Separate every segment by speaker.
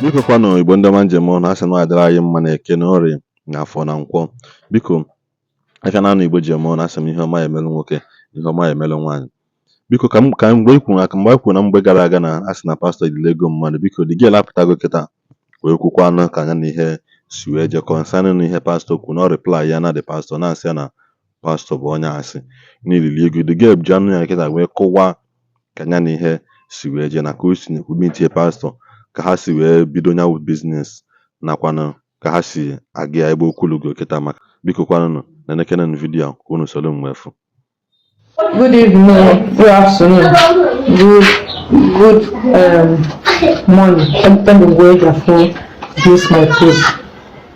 Speaker 1: Biko kwanụ, Igbo ndị ọma, njem ọnụ, asị na ọ dịrị anyị mma na Eke na Orie na Afọ na Nkwọ. Biko, afịa na anụ Igbo ji eme ọnụ, asị m ihe ọma ya emelụ nwoke, ihe ọma ya emelụ nwaanyị. Biko, ka m ka mgbe ikwu maka mgbe anyị kwuru na mgbe gara aga na asị na pastọ riri ego mmadụ, biko, the girl apụtago kịta wee kwukwanụ ka ya na ihe si wee jee concerning ihe pastọ kwuru na ọ reply ya na the pastor na-asị ya na pastọ bụ onye asị na iriri ego. The girl ji anụ ya kịta wee kọwaa ka ya na ihe si wee jee na ka o si meetie pastọ, ka ha si wee bido nya wụ business, nakwanụ ka ha si aga ya ebe okwu lugo kịta. Maka biko kwanụnụ, nenekenenụ video a ka unu soro m wee fụ.
Speaker 2: Good evening, good afternoon, good morning, depending where you are this my post.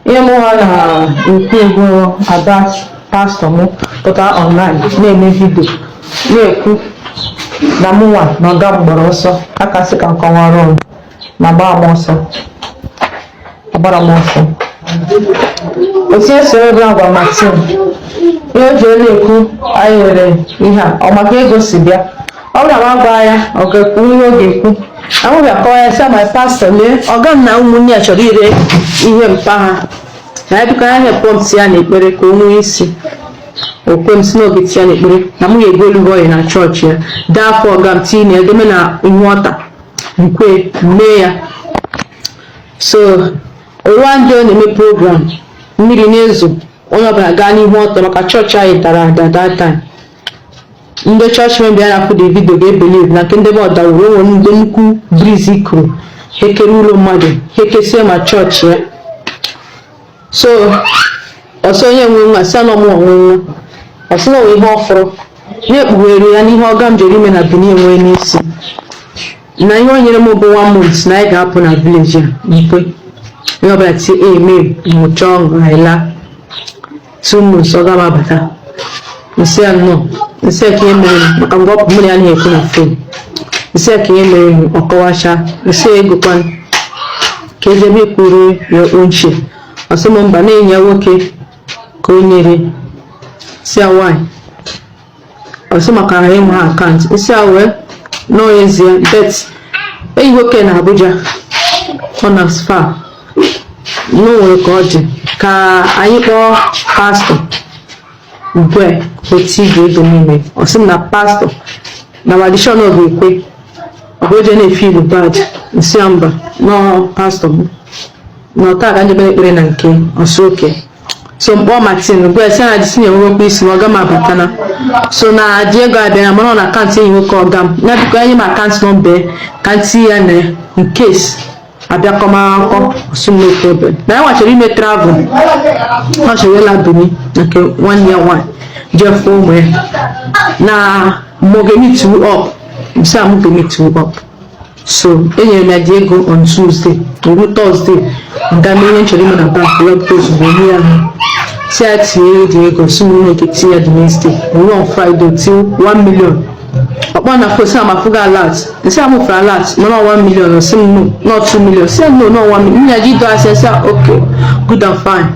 Speaker 2: Ihe mụ ha na-ekwu ego about pastor mụ pụta online na-eme video na-ekwu na mụnwa na ọga m gbara ọsọ aka, sị ka m kọwara ụnụ na gbaa m ọsọ, agbara m ọsọ. Otu esi ebe agwa Martin ihe o ji na-ekwu anyị nwere ihe a, ọ maka ego si bịa. Ọ bụrụ na m agwa ya, ọ ga-ekwu ihe ọ ga-ekwu. Ahụ bịa kọwa ya sị, my pastor, lee, ọga m na ụmụnne ya chọrọ ire ihe mpa ha na ya, biko ya help m ya n'ekpere ka o nwee isi. Okwe m si n'oge tinye n'ekpere na mụ ga-ego olive oil na chọọchị ya, dee afọ ọga m tinye na edeme na ihu ọta nkwe mee ya. So ụwa ndị ọ na-eme program, mmiri na-ezo, onye ọbụla gaa n'ihu ọtọ maka chọọchị anyị dara ada that time. Ndị chọọchị member ya na-afụ the video ga-ebelieve na nke ndị be ọdawuru o nwere ndị nnukwu breeze kuru hekere ụlọ mmadụ, hekesie ma chọọchị ya. So ọsọ onye nwe nwa si anọ mụ onwe nwa, ọsị na onwe ihe ọfụrụ na-ekpughere ya n'ihe ọga m jere ime na Benin nwee n'isi na ihe o nyere m bụ one month na anyị ga-apụ na village a. Nkwe, onye ọbụla tie amen, nwụcha ọṅụ, anyị laa. 2 months, ọ ga m abata, nsị ya nnọọ, nsị ya ka ihe mere m, maka mgbe ọ pụ mụ na ya anaghị ekwu na phone. Nsị ya ka ihe mere m, ọ kọwacha. Nsị ya egokwan ka ejebe ekwuru ya ochie, ọ sị m mba, na-enye ya nwoke ka o nyere si ya nwaanyị. Ọ sị maka na enwe account. Nsị ya wee nọọ ezie, but enyi nwoke na Abuja, ọ na sfa n'o nwere ka ọ dị ka anyị kpọọ pastọ ugwe otu igwe ego niile. Ọ sị m na pastọ na madishon ọ ga-ekwe, ọ bụ oje na-efe ilu bad. Nsị ya mba, nọọ pastọ m na ọta ka njebe ekpere na nke ọsọ oke. So mkpọ Martin gwa ya sị na disi na-enwekwa isi na ọga m abatana, so na di ego abịa mana ọ na account enyi nwoke ọga m ya, biko enye m account number ka m tinye ya na in case abịakọmakọ. Ọsị m no problem, na ya nwachọrọ ime travel, ọ chọrọ ịla Benin nke nwanne ya nwaanyị jee fụọ ụmụ ya na mgbe ọ ga-emeet up. Nsị a m ga-emeet up. So enyere m ya dị ego on Tuesday, ruo Thursday nga mee ihe m chọrọ ime na bank, wepụta ozugbo nye ya, si ya tinye dị ego. Si m nwoke tinye ya the next day, ruo on Friday till 1 million. Ọkpọ na phone sị na m afụgo alert. Nsị a mụfere alert mana 1 million. Sị m no, not 2 million. Sị no, no, 1 million. Nwunye ji dọ asị, sị okay, good and fine.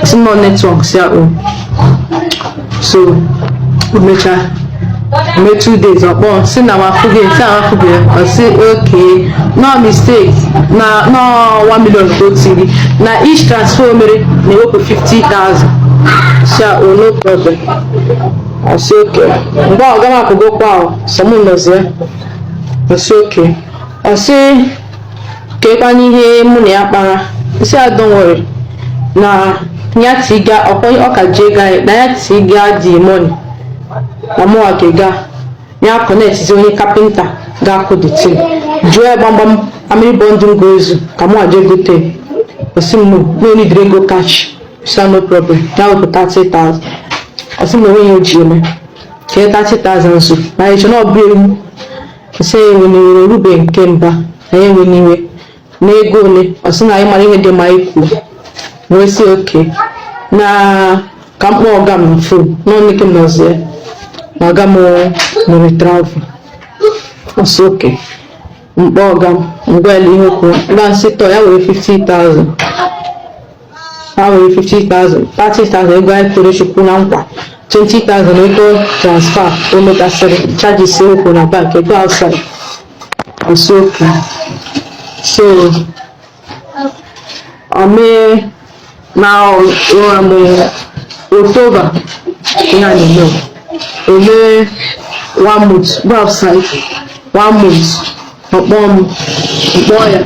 Speaker 2: Sị no network, sị o. So o mechaa mee 2 days, ọkpọ sị na m afụghị, sị na m afụghị. Ọ sị okay, no mistake, na no 1 million ka o tiri na each transfer o mere na-ewepụ 50,000. Sị o no problem. Ọ sị okay. Mgbe ọ gama apụgokwa ahụ, sọ mụ nọzie. Ọ sị okay. Ọ sị kekwana ihe mụ na ya kpara. Sị ya don't worry, na ya tiga ọkwa ọ ka ji ego anyị, na ya tiga the money, na mụnwa ga-ega ya connect onye kapịnta ga-akụ the thing, jụọ ya gbamgbam amịrị bundle ga-ezu ka mụnwa jee gote. Ọ sị m no, no need ego cash. Sị no problem, ya wepụ 30,000. Ọ sị m na onwe ya o ji eme ka 30,000 zu na eche na ọ bụ ewu. Sị ya enwe n'iwe, orube nke mba na ya enwe n'iwe na ego ole. Ọ sị na anyị mara ihe dị mma ikwu, wee sị oke na ka m kpọọ ọga m na phone n'ọnụ m nọzie na ọga m mere travel. Ọ sị oke. Mkpọ ọga m, ngwa ele ihe okwu ga nsị tọ ya were 50,000, ha were 50,000, 30,000 ego anyị kwere Chukwu na nkwa, 20,000 ego transfer o metasịrị charges okwu na bank, ego outside. Ọ sị oke. So O mee na October ihe a na-eme o mee one month, go outside one month. Ọ kpọọ m, mkpọọ ya,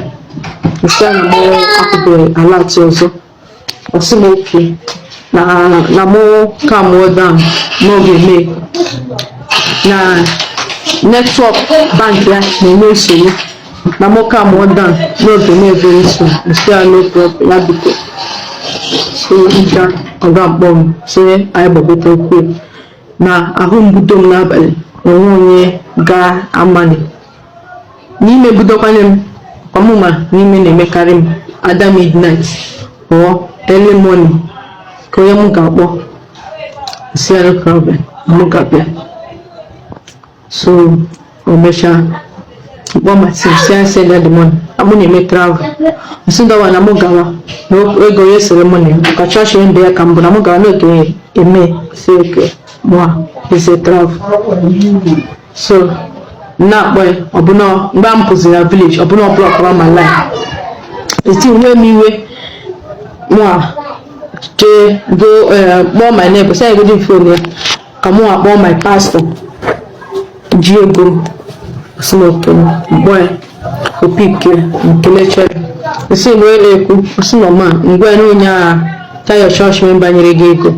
Speaker 2: nsị ya na mụ akwụbeghị alert ọzọ. Ọ sị m okay, na mụ calm down n'oge mee na network bank ya na-enye nsogbu, na mụ calm down n'oge mee very soon. Nsị ya no problem, ya biko. So ncha ọga mkpọ m, sị anyị gbagote kwuo na ahụ mbudo m n'abalị na onwe onye ga-amani n'ime budokwanye m ọmụma n'ime na-emekarị m ada midnight or early morning ka onye m ga-akpọ. Si ya no problem, mụ ga-abịa. So o mechaa kpọọ Martin, si ya send ya the money mụ na-eme travel. Nsị dọwa na mụ gawa na ego ya esere mụ na ya ka chọọchị mbe ya ka mbụ na mụ gawa n'oge eme si oke mụ a eze travel. So na-akpọ ya ọbụna mgbe m pụziri na village, ọbụna ọ blockara my line, eti nwee m iwe. Mụ a jee go kpọọ my neighbor, sị ya egodi phone ya ka mụ akpọọ my pastor ji ego m. Sị m okay, mkpọ ya, opike nkelechere, nsị m onye na-ekwu. Ọsị na ọma ngwa na onye agha tayo chọọchị member nyere gị ego.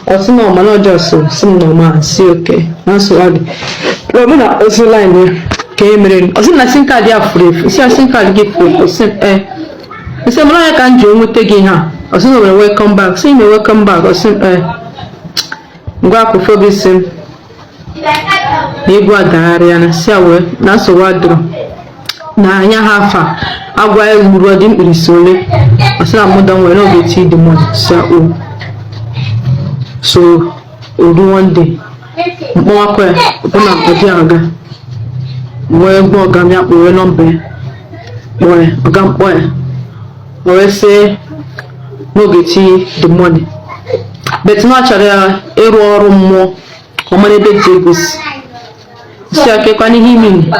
Speaker 2: Ọ sị na ọma na ọjọọ sị sị m na ọma si okay, na nsogbu adị. Ọ na ozi line ya ka e mere. Ọ sị na SIM card ya furu efu. Si ya SIM card gị furu efu? Sị m ee. Nsị m ya ka m ji nweta gị ha. Ọ sị na o nwere welcome back. Sị ime welcome back. Ọ sị m ee. Ngwa akwụfọ gị sị m na egwu adagharịa na si wee na nsogbu adịrọ na anya ha afa agwa ya gburu ọ dị mkpirisi ole. Ọ sị na mụ don nwere n'oge eti the money. Si o so oru one day mkpọwakwa ya, ọbụna ọ dị aga wee gwa ọga m ya kpọrọ nọmba ya, kpọọ ya, ọga m kpọọ ya, o wee sị n'oge ti the money, but na ọ chọrọ ya ịrụ ọrụ mmụọ ka ọ mara ebe dị ego si. Si akekwana ihe imi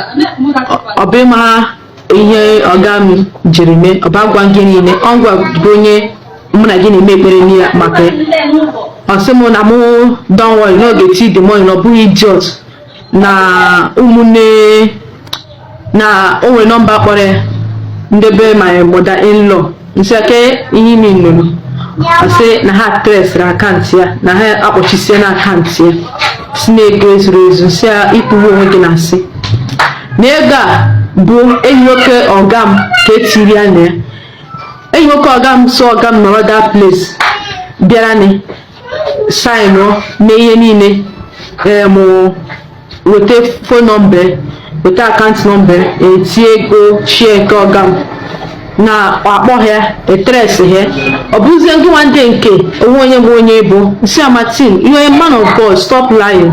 Speaker 2: ọ bụ ịma ihe ọga m jiri mee. Ọ bụ agwa gị niile ọ gwa bụ onye mụ na gị na-eme ekpere n'iya maka ya. Ọ sị mụ na mụ don't worry, n'oge ti the money, na ọ bụghị idiot, na ụmụnne na o nwere nọmba kpọrọ ya ndebe my mother in law. Nsị ake ihe imi nnụnụ. Ọ sị na ha traceịrị account ya, na ha akpọchisie na account ya, si na ego ezuru ezu. Si ya ikwuwe onwe gị na asị na ego a bụ enyi nwoke ọga m ka etiri ya na ya. Enyi nwoke ọga m so ọga m nọrọ that place bịara ni sign mee ihe niile em weta phone number, weta account number, etie ego shie nke ọga m na akpọ ha etrace ha. Ọ bụzie ndị nwa ndị nke onwe onye bụ onye bụ nsị a. Martin, you are a man of God, stop lying.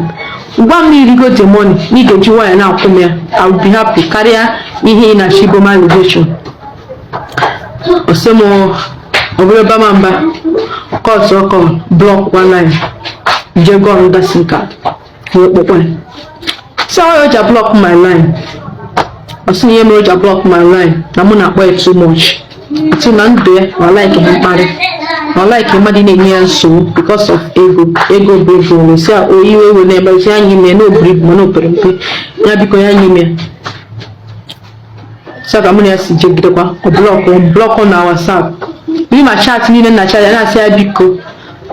Speaker 2: Gwa m na irigo the money na ị ga-eji nwayọ na-akwụ m ya, I will be happy karịa ihe ị na-achọ ibo m allegation. Ọsị m ọ bụrụ ebe ma mba cut ọkọ block one line, je go another SIM card wee kpọkwa ya, sị ọ ya block my line. Ọ sị na ihe mere o ji block my line na mụ na-akpọ ya too much otu na ndụ ya, na ọ like ha mkparị, na ọ like mmadụ na-enye ya nsogbu because of ego. Ego bụ ego ole si a oyi iwe ewe na-eme ya anyị mee na oburu ibu mana o pere mpe ya biko ya nye m ya. Sị ka mụ na ya si jegidekwa, ọ block block na WhatsApp bi ma chat niile na chat ya, na-asị ya biko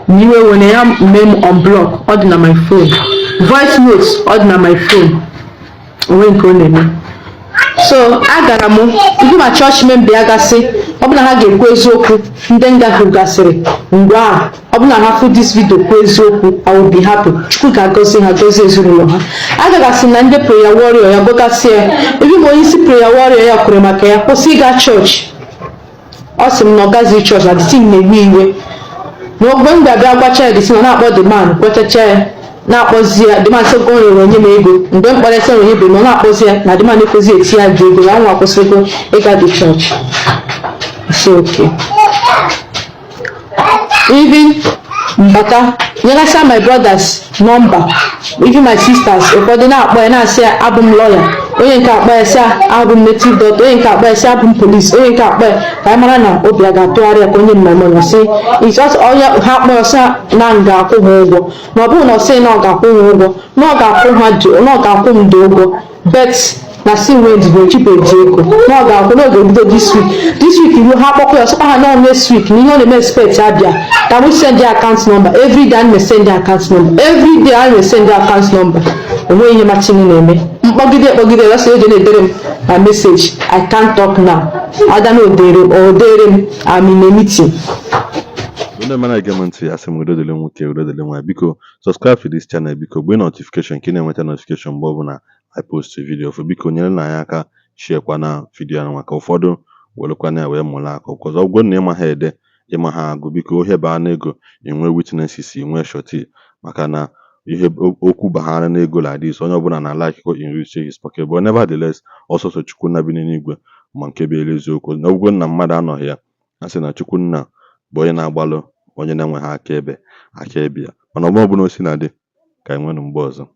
Speaker 2: na iwe were ya mee m unblock. Ọ dị na my phone, voice notes ọ dị na my phone, onwe nke ọ na-eme. So agara m ndị ma chọọchị member ya gasị, ọ bụ na ha ga-ekwu eziokwu ndị nga gasịrị mgbe a, ọ bụ na ha fụ this video kwuo eziokwu, I will be happy. Chukwu ga-agọzi ha, gọzie ezinụlọ ha. Agagasị na ndị prayer warrior ya gwagasị ya ebe ma onye isi prayer warrior ya kwere maka ya kwụsị ịga chọọchị. Ọ sị m na ọ gazi chọọchị na the thing na-ewe iwe na ogbe m ga-abịa gwacha ya the thing. Ọ na-akpọ the man kwetacha ya, na-akpọzi ya the man sị go nwere onye m ego mgbe m kpọrọ ese onye bụ na ọ na-akpọzi ya na the man ekwezi eti ya ji ego ya nwa kwụsịrịgo ịga the church. So okay, even Mbata nyegasịa my brothers number, even my sisters. Ụfọdụ na-akpọ ya, na-asị ya, "Abụ m lawyer." Onye nke akpọ ya sị ya, "Abụ m native doctor." Onye nke akpọ ya sị, "Abụ m police." Onye nke akpọ ya ka anyị mara na obi a ga-atụgharị ya ka onye m my money. Sị it's just onye ha akpọ ya sị na m ga-akwụ ha ụgwọ, na ọ bụrụ na ọ sị na ọ ga-akwụ ha ụgwọ, na ọ ga-akwụ ha na ọ ga-akwụ m dị ụgwọ, but na si nwee ndidi, ojibeji ego, na ọ ga-akwụ, na ọ ga-ebido this week. This week ruo, ha akpọkọ ya, sịkwa ha na next week, na ihe ọ na-eme expect abịa ka m send ya account number. Every day anyị na-esend ya account number, every day anyị na-esend ya account number. Onweghị ihe Martin na-eme. Mkpọgide kpọgide ya, sị eje na-edere m na message, "I can't talk now." Ada na odere odere m, "I'm in a meeting."
Speaker 1: Ndị ọma na-ege m ntị, asị m udo dịrị nwoke, udo dịrị nwaanyị. Biko subscribe to this channel. Biko gbee notification ka ị na-enweta notification mgbe ọbụla I post video fụ. Biko nyere na anyị aka share kwana video ahụ maka ụfọdụ werekwana ya wee mụrụ akọ, because ọ bụrụ na ịma ha ede, ịma ha agụ, biko ohe baa n'ego, inwe witnesses, inwe surety, maka na ihe okwu baghara n'ego like this, onye ọbụla na like ko enrich his pocket. But nevertheless, ọsọsọ Chukwu nna bi n'eluigwe ma nke bụ eziokwu, na ọ bụrụ na mmadụ anọghị ya, a sị na Chukwu nna bụ onye na-agbalụ onye na-enweghị akaebe akaebe ya. Mana ọgbọ ọbụla o si na dị ka anyị nwere mgbe ọzọ.